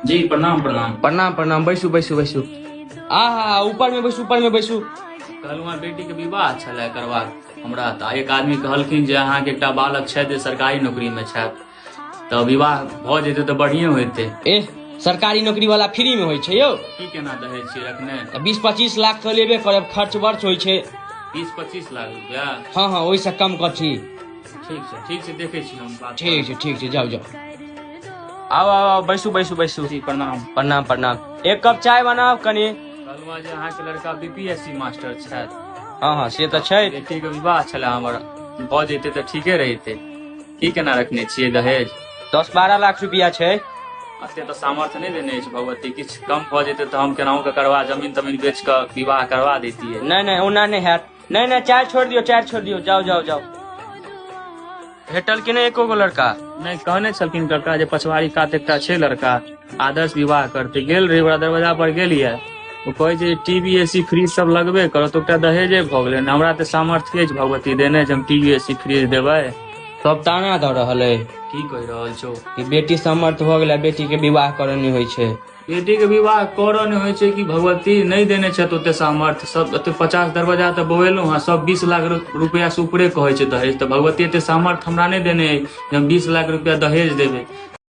जी प्रणाम प्रणाम। प्रणाम प्रणाम, बैसू बैसू बैसू। आहा, ऊपर में बैसू, ऊपर में बैसू। कहलहुँ हँ, बेटीके विवाह छलै करबाक हमरा, तऽ एक आदमी कहलखिन जे अहाँके एकटा बालक छथि जे सरकारी नौकरीमे छथि, तऽ विवाह भऽ जेतै तऽ बढ़िए होइतै। एह, सरकारी नौकरी वाला फ्री में होइ छै यौ? की केना दहेज छियै रखने? तऽ 20-25 लाख तऽ लेबे करब, खर्च वर्च होइ छै। 20-25 लाख रुपया? हँ हँ, ओहिसँ कम कथी। ठीक छै ठीक छै, देखै छी हम बात। ठीक छै ठीक छै, जाउ जाउ, आउ आउ आउ, बैसू बैसू बैसू। जी प्रणाम। प्रणाम प्रणाम। एक कप चाय बनाउ कनि। कहलहुँ हँ जे अहाँके लड़का बीपीएससी मास्टर छथि। हँ हँ, से तऽ छै। बेटीके विवाह छलै हमर, भऽ जेतै तऽ ठीके रहितै। की केना रखने छियै दहेज? 10-12 लाख रुपया छै। एते तऽ सामर्थ्य नहि देने अछि भगवती, किछु कम भऽ जेतै तऽ हम केनाहु कऽ करवा, जमीन तमीन बेच कऽ विवाह करवा दैतियै। नहि नहि, ओना नहि हैत। नहि नहि, चाय छोड़ि दियौ, चाय छोड़ि दियौ, जाउ जाउ जाउ। भेटल कि नहि एको गो लड़का? नहि, कहने छलखिन कक्का जे पछवारी कात एकटा छै लड़का, आदर्श विवाह करतै। गेल रही ओकरा दरवाजा पर, गेलियै, ओ कहै छै टीवी एसी फ्रिज सब लगबे करत। ओकरा दहेजे भऽ गेलै ने। हमरा तऽ सामर्थ्य अछि भगवती देने जे हम टीवी एसी फ्रिज देबै। सब ताना दऽ रहल अइ। की कहि रहल छौ? कि बेटी समर्थ भऽ गेलै, बेटी के विवाह करऽ नहि होइ छै। बेटी के विवाह करऽ नहि होइ छै कि भगवती नहि देने छथि ओते सामर्थ्य। सब एते 50 दरवाजा तऽ बौएलहुँ हँ, सब 20 लाख रुपया से ऊपरे कहै छै दहेज। तऽ भगवती एते सामर्थ्य हमरा नहि देने अइ जे हम 20 लाख रुपया दहेज देबै।